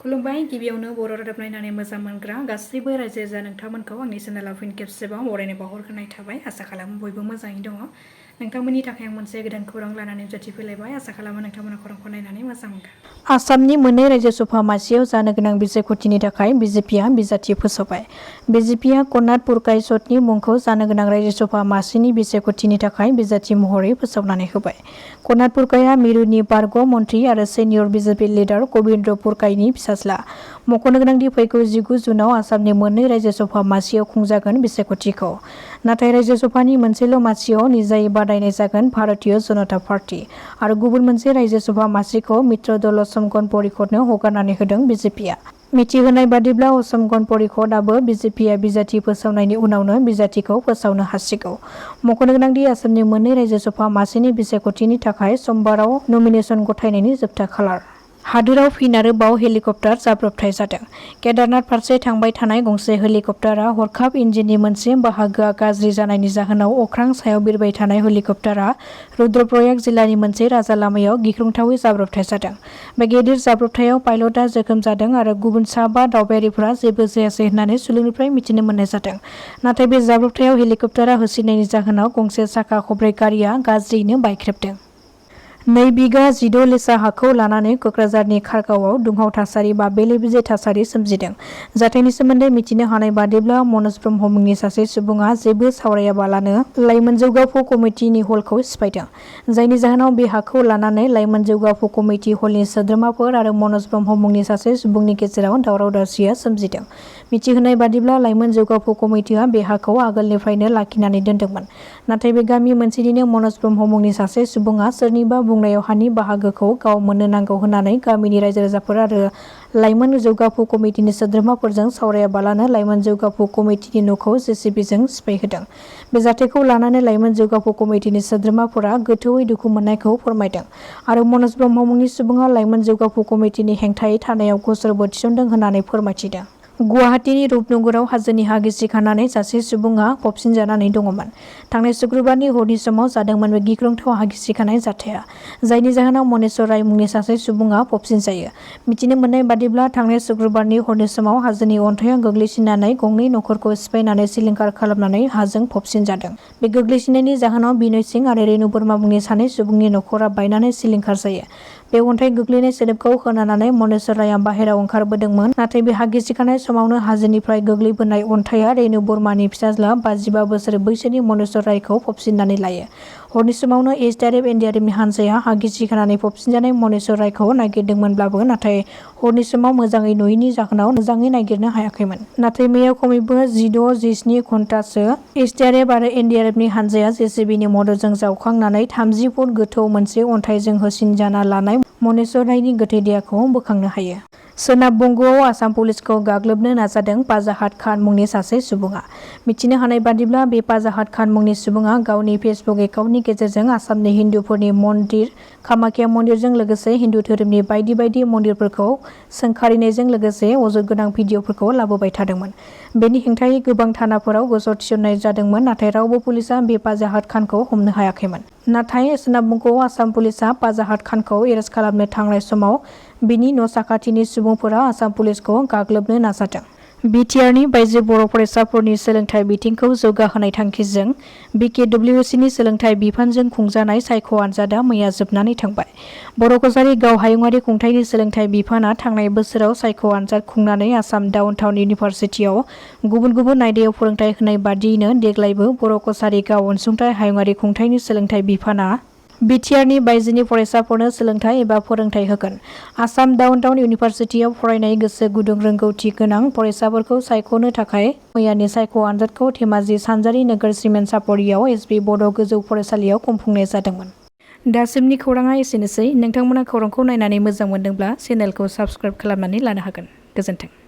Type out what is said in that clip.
खुलुमबाय गिबियावनो बर' रादाब नायनानै मोजां मोनग्रा गासैबो रायजो राजा नोंथांमोनखौ आंनि चेनेलाव फिन खेबसेबाव बरायनाय बावहरग्रोनाय थाबाय। आसा खालामो बयबो मोजाङै दङ। नोंथांमोननि थाखाय आं मोनसे गोदान खौरां लानानै नुजाथिफैलायबाय। आसा खालामो नोंथांमोना खौरांखौ नायनानै मोजां मोनगोन। आसामनि मोननै रायजो सभा मासियाव जानो गोनां बिसायख'थिनि थाखाय बिजेपिआ बिजाथि फोसावबाय। बिजेपिआ कर्नाट पुरकायस्थनि मुंखौ जानो गोनां रायजो सभा मासिनि बिसायख'थिनि थाखाय बिजाथि महरै फोसावनानै होबाय। कर्नाट पुरकायआ मिरुनि बारग' मन्थ्रि आरो सेनियर बिजेपि लिडार गबिन्द पुरकायनि फिसाज्ला। मख'नो गोनांदि फैगौ 19 जुनाव आसामनि मोननै रायजो सभा मासियाव खुंजागोन बिसायख'थिखौ। नाथाय रायजो सभानि मोनसेल' मासियाव निजायै बादायनाय जागोन भारतीय जनता पार्टी आरो गुबुन मोनसे रायजो सभा मासिखौ मित्र दल असम गण परिषदनो हगारनानै होदों बिजेपिआ। मिथिहोनाय बादिब्ला असम गण परिषदआबो बिजेपिआ बिजाथि फोसावनायनि उनावनो बिजाथिखौ फोसावनो हासिगौ। मख'नो गोनांदि आसामनि मोननै रायजो सभा मासिनि बिसायख'थिनि थाखाय समबाराव नमिनेसन गथायनायनि जोबथा खालार। हादोराव फिन आरोबाव हेलिकप्टार जाब्रबथाय जादों। केदारनाथ फारसे थांबाय थानाय गंसे हेलिकप्टारा हरखाब इन्जिननि मोनसे बाहागोआ गाज्रि जानायनि जाहोनाव अख्रां सायाव बिरबाय थानाय हेलिकप्टारा रुद्रप्रयाग जिल्लानि मोनसे राजा लामायाव गिख्रंथावै जाब्रबथाय जादों। बे गिदिर जाब्रबथायाव पाइलटआ जोखोम जादों आरो गुबुन सा 5 दावबायारिफोरा जेबो जायासै होननानै सुलुंनिफ्राय मिथिनो मोननाय जादों। नाथाय बे जाब्रबथायाव हेलिकप्टारा होसिननायनि जाहोनाव गंसे साखा खबब्रै गारिआ गाज्रियैनो बायख्रेबदों। 2 बिघा 16 लेसा हाखौ लानानै क'क्राझारनि खारगावआव दुंहाव थासारि बा बेले-बेजे थासारि सोमजिदों। जाथायनि सोमोन्दै मिथिनो हानाय बादिब्ला मनज ब्रह्म मुंनि सासे सुबुङा जेबो सावरायाबालानो लाइमोन जौगाफु कमिटिनि हलखौ सिफायदों। जायनि जाहोनाव बे हाखौ लानानै लाइमोन जौगाफु कमिटि हलनि सोद्रोमाफोर आरो मनज ब्रह्म मुंनि सासे सुबुंनि गेजेराव दावराव-दावसिया सोमजिदों। मिथिहोनाय बादिब्ला लाइमोन जौगाफु कमिटिआ बे हाखौ आगोलनिफ्रायनो लाखिनानै दोनदोंमोन। नाथाय बे गामि मोनसेनिनो मनज ब्रह्म मुंनि सासे सुबुङा सोरनिबा बुंनायाव हानि बाहागोखौ गाव मोननो नांगौ होननानै गामिनि रायजो राजाफोर आरो लाइमोन जौगाफु कमिटिनि सोद्रोमाफोरजों सावरायाबालानो लाइमोन जौगाफु कमिटिनि न'खौ जेसिबिजों सिफायहोदों। बे जाथायखौ लानानै लाइमोन जौगाफु कमिटिनि सोद्रोमाफोरा गोथौयै दुखु मोननायखौ फोरमायदों आरो मनज ब्रह्म मुंनि सुबुङा लाइमोन जौगाफु कमिटिनि हेंथायै थानायाव गसरबो थिसनदों होननानै फोरमायथिदों। गुवाहाटीनि रुपनगराव हाजोनि हा गिसिखानानै सासे सुबुङा फबसिनजानानै दङमोन। थांनाय शुक्रबारनि हरनि समाव जादोंमोन बे गिख्रंथाव हा गिसिखानाय जाथाया। जायनि जाहोनाव मनेश्वर राय मुंनि सासे सुबुङा फबसिनजायो। मिथिनो मोननाय बादिब्ला थांनाय शुक्रबारनि हरनि समाव हाजोनि अन्थाइआ गोग्लैसिननानै गंनै नखरखौ सिफायनानै सिलिंखार खालामनानै हाजों फबसिनजादों। बे गोग्लैसिननायनि जाहोनाव बिनय सिंह आरो रेनु बोरमा मुंनि सानै सुबुंनि नखरा बायनानै सिलिंखार जायो। बे अन्थाइ गोग्लैनाय सोदोबखौ खोनानानै मनेश्वर रायआ बाहेरायाव ओंखारबोदोंमोन। नाथाय बे हा गिसिखानाय समावनो हाजोनिफ्राय गोग्लैबोनाय अन्थाइआ रेनु बोरमानि फिसाज्ला 55 बोसोर बैसोनि मनेश्वर रायखौ फबसिननानै लायो। हरनि समावनो एसडीआरएफ एनडीआरएफनि हानजाया हा गिसिखानानै फबसिनजानाय मनेश्वर रायखौ नागिरदोंमोनब्लाबो नाथाय हरनि समाव मोजाङै नुयैनि जाहोनाव मोजाङै नागिरनो हायाखैमोन। नाथाय मैया खमैबो 16-17 घन्टासो एसडीआरएफ आरो एनडीआरएफनि हानजाया जेसीबीनि मददजों जावखांनानै 30 फुट गोथौ मोनसे अन्थाइजों होसिनजाना लानाय मनेश्वर रायनि गोथै देहाखौ बोखांनो हायो। सोनाब बंग'आव आसाम पुलिसखौ गाग्लोबनो नाजादों पाजाहात खान मुंनि सासे सुबुङा। मिथिनो हानाय बादिब्ला बे पाजाहात खान मुंनि सुबुङा गावनि फेसबुक एकाउन्टनि गेजेरजों आसामनि हिन्दुफोरनि मन्दिर कामाख्या मन्दिरजों लोगोसे हिन्दु धोरोमनि बायदि बायदि मन्दिरफोरखौ सोंखारिनायजों लोगोसे अजद गोनां भिडिअफोरखौ लाबोबाय थादोंमोन। बेनि हेंथायै गोबां थानाफोराव गजर थिसननाय जादोंमोन नाथाय रावबो पुलिसआ बे पाजाहात खानखौ हमनो हायाखैमोन। नाथाय सोनाब बंग'आव आसाम पुलिसआ पाजाहात खानखौ एरेस्ट खालामनो थांनाय समाव बिनि न' साखाथिनि सुबुंफोरा आसाम पुलिसखौ गाग्लोबनो नाजादों। बिटिआरनि बायजो बर' फरायसाफोरनि सोलोंथाइ बिथिंखौ जौगाहोनाय थांखिजों बिकेडब्लिउसिनि सोलोंथाइ बिफानजों खुंजानाय सायख' आनजादा मैया जोबनानै थांबाय। बर' कछारी गाव हायुंआरि खुंथायनि सोलोंथाइ बिफाना थांनाय बोसोराव सायख' आनजाद खुंनानै आसाम डाउन टाउन इउनिभारसिटियाव गुबुन गुबुन आयदायाव फोरोंथाइ होनाय बादियैनो देग्लायबो बर' कछारी गाव अनसुंथाइ हायुंआरि खुंथायनि सोलोंथाइ बिफाना बिटिआरनि बायजोनि फरायसाफोरनो सोलोंथाइ एबा फोरोंथाइ होगोन। आसाम डाउन टाउन इउनिभारसिटियाव फरायनाय गोसो गुदुं रोंगौथि गोनां फरायसाफोरखौ सायख'नो थाखाय मैयानि सायख' आनजादखौ धेमाजि सानजारि नोगोर सिमेन्ट सापरियाव एसबि बड' गोजौ फरायसालियाव खुंफुंनाय जादोंमोन। दासिमनि खौराङा एसेनोसै। नोंथांमोना खौरांखौ नायनानै मोजां मोनदोंब्ला चेनेलखौ साबस्क्राइब खालामनानै लानो हागोन। गोजोन्थों।